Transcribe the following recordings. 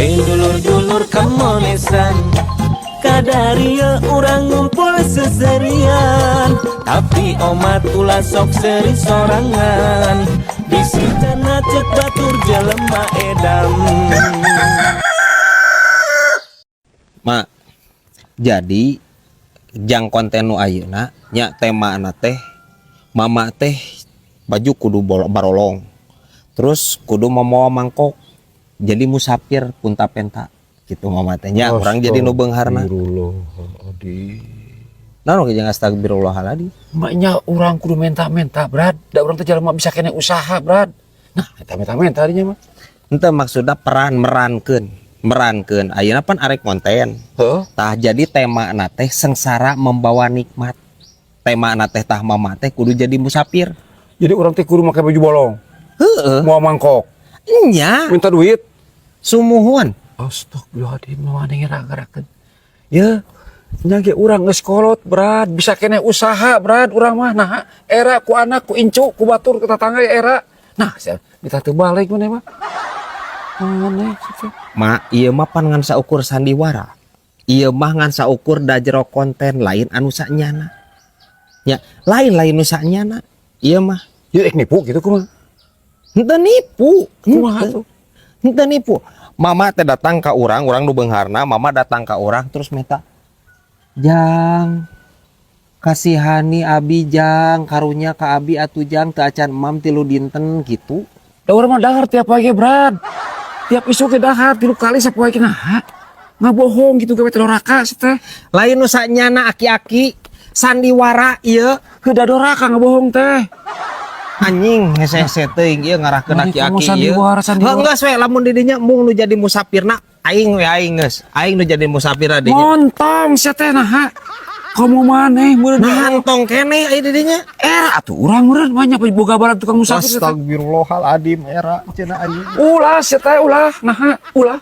Dulur-dulur kamonesan, kadaria urang ngumpul seserian. Tapi omat ulah sok seri sorangan, bisi cenah cek batur jelema edan. Mak, jadi jang konten nu ayeuna nya temana teh mama teh baju kudu barolong. Terus kudu mamawa mangkok. Jadi musafir punta penta gitu mama teh nya urang jadi nu beungharna. Astagfirullahaladzim. Nah, nu jeung astagfirullahaladzim. Maknya urang kudu menta-menta, Brad. Da urang teh jelema bisa kene usaha, Brad. Nah, eta menta-menta dinya mah. Henteu maksudna peran merankeun, merankeun. Ayeuna pan arek konten. Heuh. Tah jadi tema na teh sengsara membawa nikmat. Tema na teh tah mama teh kudu jadi musafir. Jadi urang teh kudu make baju bolong. Heeh. Mau mangkok, Nya, minta duit. Sumuhun. Astagfirullahaladzim, mama ngerakeun. Ya, nya ge urang geus kolot, Brad. Bisa kene usaha, Brad, urang mah. Nah, era ku anak, ku incu, ku batur, ku tetangga ya era. Nah, saya minta teu balik maneh mah. Maneh kitu. Ma, ieu mah pan ngan saukur sandiwara. Ieu mah ngan saukur da jero konten lain anu sanyana. Nya, lain-lain nu sanyana. Ieu mah Ya ek nipu gitu kumaha? Henteu nipu. Kumaha Henteu. tuh? Henteu nipu. Mama teh datang ka urang, urang nu beungharna, mama datang ka urang terus minta, "Jang, kasihani abi jang, karunya ka abi atuh jang, teu acan emam 3 dinten," gitu. Da urang mah dahar tiap poe ge, Brad. Tiap isuk ge dahar 3 kali sapoe ge nah. Ngabohong gitu gawe teh doraka si teh. Lain nu sanyana aki-aki, sandiwara ieu. Heuh da doraka ngabohong teh. Anjing hese-hese teuing ieu ngarahkeun Mani kamu aki-aki ieu. sandiwara, sandiwara. Heuh geus we lamun di dinya mung nu jadi musafirna aing we aing geus. Aing nu jadi musafirna di dinya. Montong sia teh nah. Komo maneh meureun. Nah, entong keneh aya di dinya. Era atuh urang meureun banyak boga balad tukang musafir sia teh. Astagfirullahaladzim era cenah anjing. Ulah sia teh ulah nah ulah.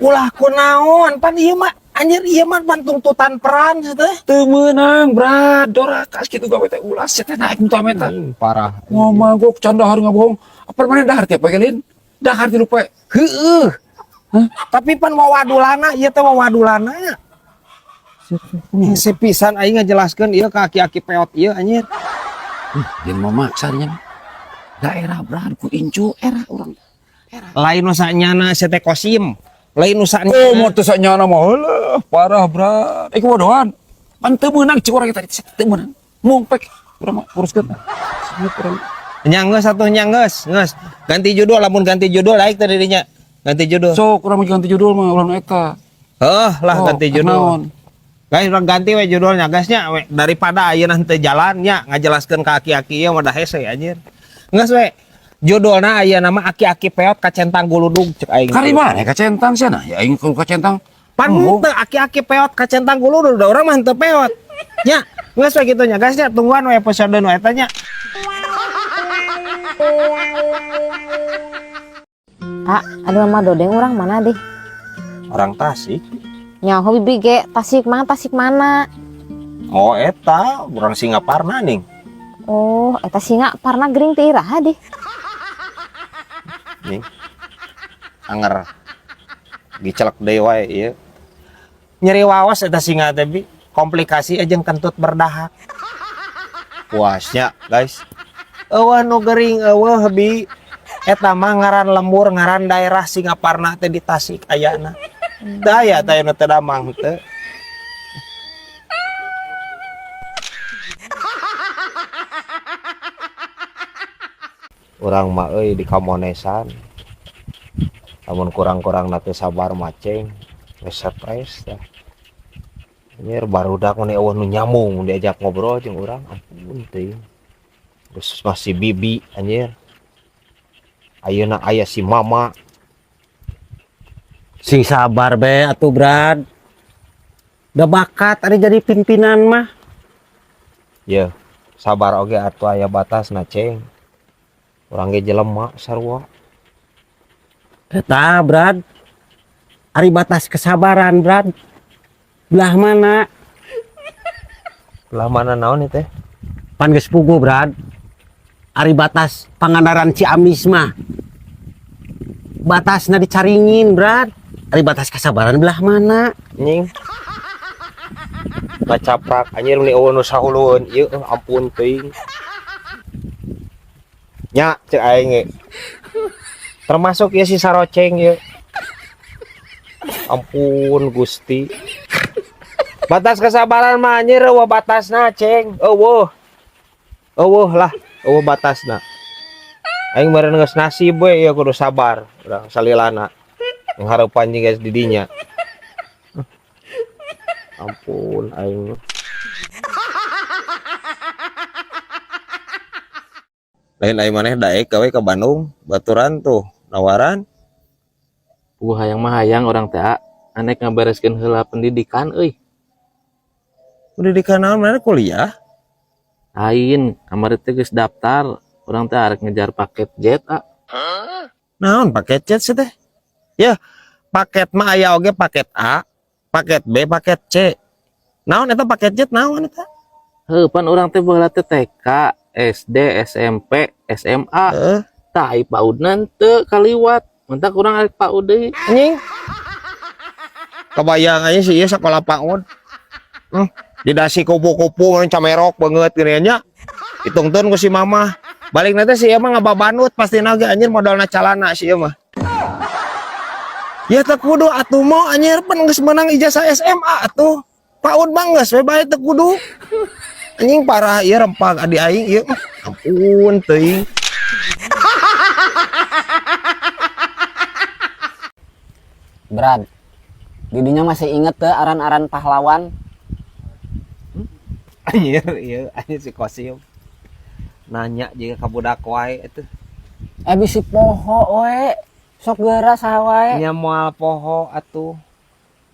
Ulah kunaon pan ieu mah anjir ieu mah pan tuntutan peran sia teh. Teu meunang, Brad, doraka kitu gawe teh ulah sia teh naik minta-minta. Anjing parah. Ngomong gua can dahar ngabohong. Apa maneh dahar tiap poe lin? Dahar 3 poe. Heueuh. Tapi pan wawadulana ieu teh wawadulana. Hese pisan aing ngajelaskeun ieu ka aki-aki peot ieu anjir. Jeung mau maksa dinya. Daerah Brad ku incu era urang. Era. Lain nu sanyana sia teh kosim. Lain nu sanyana. Oh, mau teu sanyana mah heulah, parah Brad. Eh bodohan. Pan teu meunang cik urang tadi teu meunang. Mung pek urang mah uruskeun. Urang. Nya geus atuh nya geus, geus. Ganti judul lamun ganti judul aing teh dinya. Ganti judul. Sok urang mah ganti judul mah ulah nu eta. Heuh lah Oh, ganti judul. naon? Guys, urang ganti we judulnya guys nya we daripada ayeuna henteu jalan nya ngajelaskeun ka aki-aki ieu mah da hese anjir. Geus we. Judulna ayeuna mah aki-aki peot kacentang guludug cek aing. Kari mana kacentang sia nah? Ya aing kudu kacentang. Pan henteu aki-aki peot kacentang guludug da urang mah henteu peot. Nya, geus we kitu nya guys nya tungguan we episode nu eta nya. Ah, aduh mama dodeng urang mana deh? Orang Tasik. Nyaho bibi ge Tasik mana Tasik mana? Oh eta urang Singaparna ning. Oh, eta Singaparna gering teh iraha deh. Ning. Anger gicelek deui wae ieu. Nyeri wawas eta singa teh bi, komplikasi jeung kentut berdahak. Puasnya guys. Eueuh nu gering eueuh bi. Eta mah ngaran lembur ngaran daerah Singaparna teh di Tasik ayana. Teu aya teh nu teu damang teu. Urang mah euy di kamonesan. Lamun kurang-kurang teh sabar maceng, geus stres tah. Anjir barudak mun eueuh nu nyambung diajak ngobrol jeung urang ampun teuing. Geus masih bibi anjir. Ayeuna aya si mama. Sing sabar be atuh Brad. Da bakat ari jadi pimpinan mah. Ye, sabar oge atuh aya batasna ceng. Urang ge jelema sarua. Eta Brad. Ari batas kesabaran Brad. Belah mana? Belah mana naon ieu teh? Pan geus puguh Brad. Ari batas Pangandaran Ciamis mah. Batasna dicaringin Brad. Ari batas kesabaran belah mana? Anjing. Ngacaprak anjir meni eueuh nu sahulueun ieu ampun teuing. Nya cek aing ge. Termasuk ieu si Saroceng ieu. Ampun Gusti. Batas kesabaran mah anjir eueuh batasna ceng. Eueuh. Eueuh lah, eueuh batasna. Aing meureun geus nasib we ieu kudu sabar urang salilana. Nghareupan jeung geus di dinya. Ampun aing. Lain aing maneh daek gawe ka Bandung, baturan tuh nawaran. Puguh hayang mah hayang urang teh anek ngabereskeun heula pendidikan euy. Pendidikan naon maneh kuliah? Lain, kamari teh geus daftar, urang teh arek ngejar paket Z ah. Naon paket Z sih teh? Ya, paket mah aya oge paket A, paket B, paket C. Naon eta paket Z naon eta? Heuh, pan urang teh baheula teh TK, SD, SMP, SMA. Heeh. Tah ai PAUD-na teu kaliwat. Mentak urang arek PAUD deui. Anjing. Kebayang aja sih ieu sekolah PAUD. Didasi kupu-kupu mun camerok banget gini nya. Ditungtun ku si mama. Balik nanti si ieu mah ngababanut pasti ge anjir modalna calana si ieu mah. Ya teu kudu atuh mo anjir pan geus meunang ijazah SMA atuh. PAUD mah geus we bae teu kudu. Anjing parah ieu rempag adi aing ieu mah. Ampun teuing. Brad, didinya masih inget teu aran-aran pahlawan? Anjir ieu anjir si Kosim. Nanya jeung ka budak wae atuh. Bisi poho we. Sok geura saha wae. Nya moal poho atuh.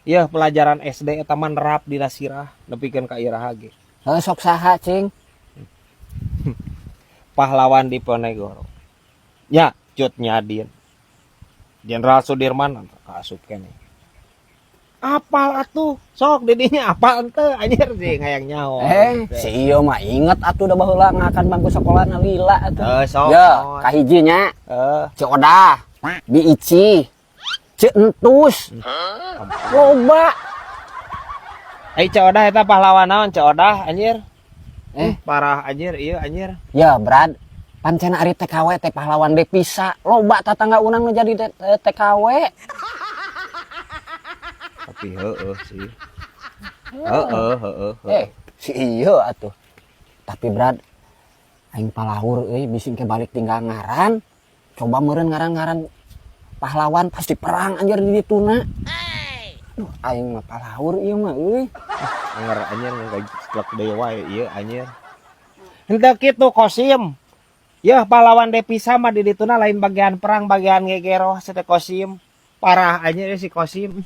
Yeuh pelajaran SD eta mah nerap dina sirah nepikeun ka iraha ge. Heuh sok saha cing? Pahlawan Diponegoro. Nya Cut Nyadin. Jenderal Sudirman kaasup keneh. Apal atuh, sok didinya apal henteu anjir sih ngayang nyaho. Si ieu mah inget atuh da baheula ngakan bangku sekolah lila atuh. Sok. Ya, kahiji nya. Ci Odah, Bi Ici, Ci Entus. Loba. Ai Ci Odah eta pahlawan naon Ci Odah anjir? Parah anjir ieu anjir. Ya, Brad. Pancen ari TKW teh pahlawan devisa. Loba tatangga urang nu jadi TKW. Tapi heueuh sih. Heeh, heeh, heeh. Si ieu atuh. Tapi Brad, aing palahur euy bisi ke balik tinggal ngaran. Coba meureun ngaran-ngaran pahlawan pasti perang anjir di dituna. Aduh, aing mah palahur ieu mah euy. Anger anjir ngajeglek deui wae ieu anjir. Henteu kitu Kosim. Yeuh pahlawan devisa mah di dituna lain bagian perang, bagian gegeroh sete Kosim. Parah anjir si Kosim.